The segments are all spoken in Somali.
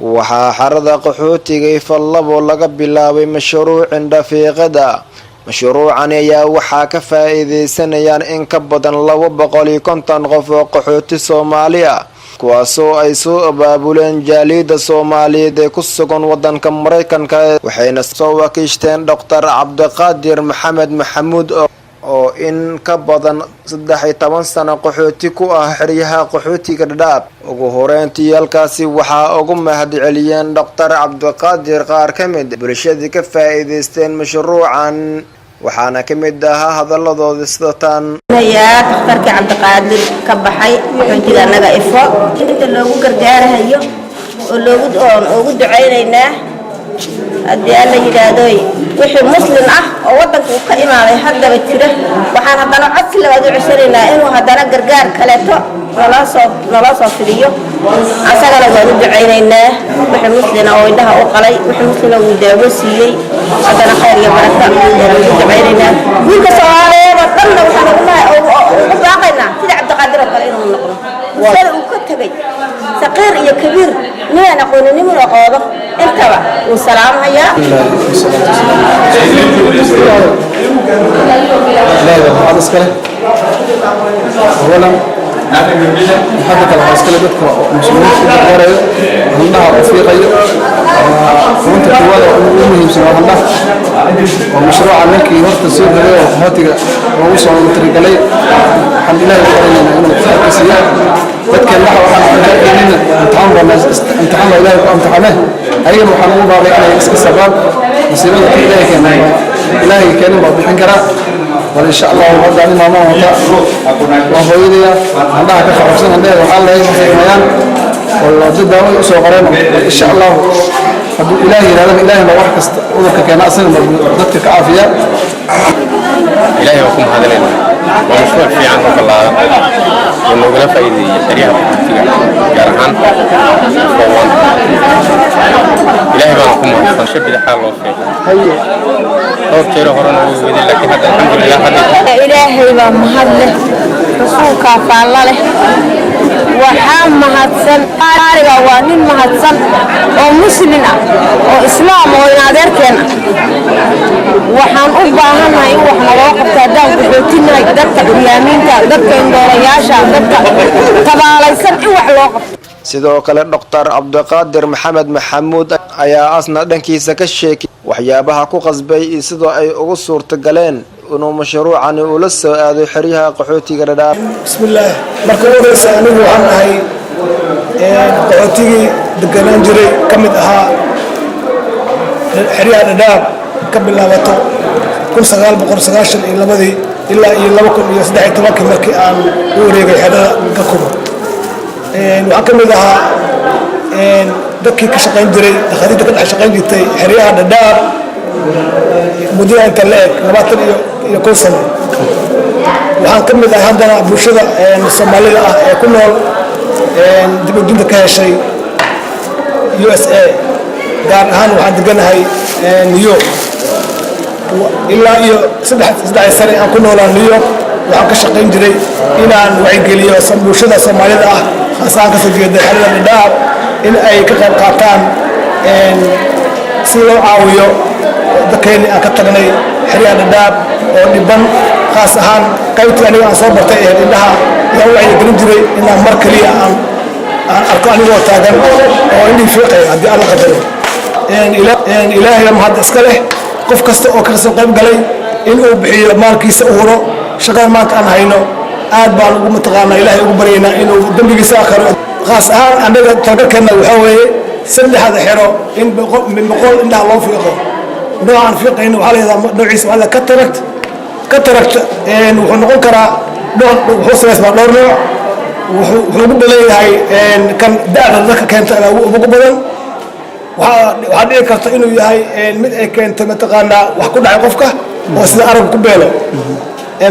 Waxaa xarada qaxootiga Ifo 2 laga bilaabay mashruuc indhafiiqada. Mashruucani ayaa waxaa ka faa-iideysanayaan in ka badan 250 qof oo qaxooti Soomaali ah, kuwaasoo ay soo abaabuleen jaaliyadda Soomaaliyeed ee ku sugan wadanka Maraykanka, waxayna soo wakiishteen Doctor Cabdiqaadir Maxamed Maxamuud oo in ka badan 13 sano qaxooti ku ah xeryaha qaxootiga Dhadhaab. Ugu horeyntii halkaasi waxaa ugu mahad celiyeen Doctor Cabdiqaadir qaar ka mid bulshadii ka faa-iideysteen mashruucan, waxaana ka mid ahaa hadalladoodii sida tan. Yaa dhakhtarkii Cabdiqaadir ka baxay qaxootiga annaga Ifo, inta loogu gargaarahayo oo loogu oon ugu ducaynaynaa, haddii Alla yidhaahdoy, wixii Muslim ah oo waddanka uu ka imaaday haddaba jira. Waxaan haddana codsi labaad u ceshanaynaa inuu haddana gargaar kaleeto naloo soo fidiyo. Asagana waan u ducaynaynaa. Wixii Muslina oo indhaha u qalay, wixii Muslina uu daawo siiyey, haddana khayr iyo baraka ayaan ugu ducaynaynaa. Wiilka Soomaaliyeed oo dhanna waxaan ugu baaqaynaa sida Cabdiqaadir oo kale inuu noqdo bulshada uu ka tegay. Saqiir iyo kabiir, ninaan aqoonin, nimun aqoodo intaba wuu salaamhayaa. Ilaahay baa mahad iska leh awalan. Hadda kale waxaa iskale dadka Muslimiinta u gargaarayo, handhaha u fiiqayo. Xubinta koowaad oo ugu muhiimsan waa handhaha. Waa mashruuca ninkii horta soo galay oo qaxootiga loogu soo tirigalay. Waxaan Ilaahay u baryaynaa inuu khayrka siiyo dadka indhaha. Waxaan gargaarkaynina imtixaan baa, imtixaan baa Ilaahay ku imtixaame. Ayagana waxaan ugu baaqay inay iska sabraan. Masiibada ka Ilaahay keenay, Ilaahay keenin baa bixin karaa. Bal insha Allah hadda ani maama wata, waa hooyadaya, handhaha ka qarabsan, handhaheeda waxaa lahay ma fiicmayaan oo dad daawo u soo qoreen. Bal insha Allah hadduu Ilaahay yidhahdana, Ilaahay baa wax kasta cudurka keena, asagana baa dadka ka caafiya. Ilaahay waa ku mahadinayna. Waa mashruuc fiican oo ballaaran oo noogala faa'iideeyey xeryaha qaxootiga, gaar ahaan Ifo 1. Ilaahay baana ku mahadsan. Shabi xaal loo fiiqay dhowr jeero horena way weday, laakiin hadda alxamdulilah hadda. Ilaahay baa mahad leh, Rasuulkaa faalla leh. Waxaa mahadsan ariga, waa nin mahadsan oo Muslin ah oo Islaam oo in adeerkeen ah. Waxaan u baahannahay in wax naloo qabto haddaan qaxootinahay, dadka curyaamiinta, dadka indhoolayaasha, dadka tabaalaysan in wax loo qabto. Sidoo kale Doctor Cabdiqaadir Maxamed Maxamuud ayaa asna dhankiisa ka sheekay waxyaabaha ku qasbay iyo sidoo ay ugu suurtagaleen inuu mashruucani ula soo aado xeryaha qaxootiga Dhadhaab. Bismillaah. Marka ugu horeysa, anigu waxaan ahay qaxootigii deganaan jiray, ka mid ahaa xeryaha Dhadhaab, ka bilaabato 1992-dii ilaa iyo 2013-kii, markii aan u wareegay xerada Kakuma. Waxaan ka mid ahaa dadkii ka shaqayn jiray, dhakhaatiirta ka dhex shaqayn jirtay xeryaha Dhadhaab muddada inta la eg 21 sano. Waxaan ka mid ahay haddana bulshada Soomaalida ah ee ku nool dibadjinta ka heshay USA, gaar ahaan waxaan deganahay New York. Ilaa iyo saddex sane aan ku noolaa New York, waxaan ka shaqayn jiray inaan wacyigeliyo bulshada Soomaalida ah, khaas ahaan kasoo jeeda xerada Dhadhaab, in ay ka qayb qaataan si loo caawiyo dadkeeni aan ka tagnay xeryaha Dhadhaab oo dhiban, khaas ahaan qaybtii aniga aan soo bartay ee indhaha ayaan u wacyigelin jiray inaan mar kaliya aan arko anigoo taagan oo indhii fiiqaya, haddii Alla qadaro. Ilaahay mahad iska leh. Qof kasta oo ka soo qayb galay in uu bixiyo maalkiisa, u huro shaqada maanta aan hayno, aad baan ugu mataqaanaa Ilaahay ugu baryaynaa inuu dembigiisa akhiro. Khaas ahaan annaga talagalkeenna waxaa weeye saddexda xero in min 100 indhaha loo fiiqo. Noocaan fiiqayna waxaa la yidhahdaa, noociisa waxaa la cataract. Cataract wuxuu noqon karaa dhowr, wuxuu samaysmaa dhowr nooc. Wuxuu ugu badan yahay kan da'da dadka keenta ugu badan. Waxaa dhici karta inuu yahay mid ay keento mataqaanaa wax ku dhacay qofka oo sida aragga ku beelo.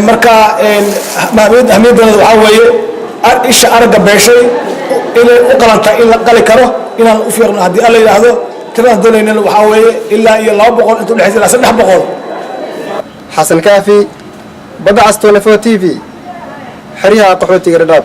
Marka ahmiyadooda waxaa weeye isha aragga beeshay inay u qalantahay in la qali karo inaan u fiiqno, haddii Alla yidhaahdo. Tiradaan doonaynana waxaa weeye ilaa iyo 200 inta udhexaysa ilaa 300. Xasan Kaafi, Badda Cas 24 TV, xeryaha qaxootiga Dhadhaab.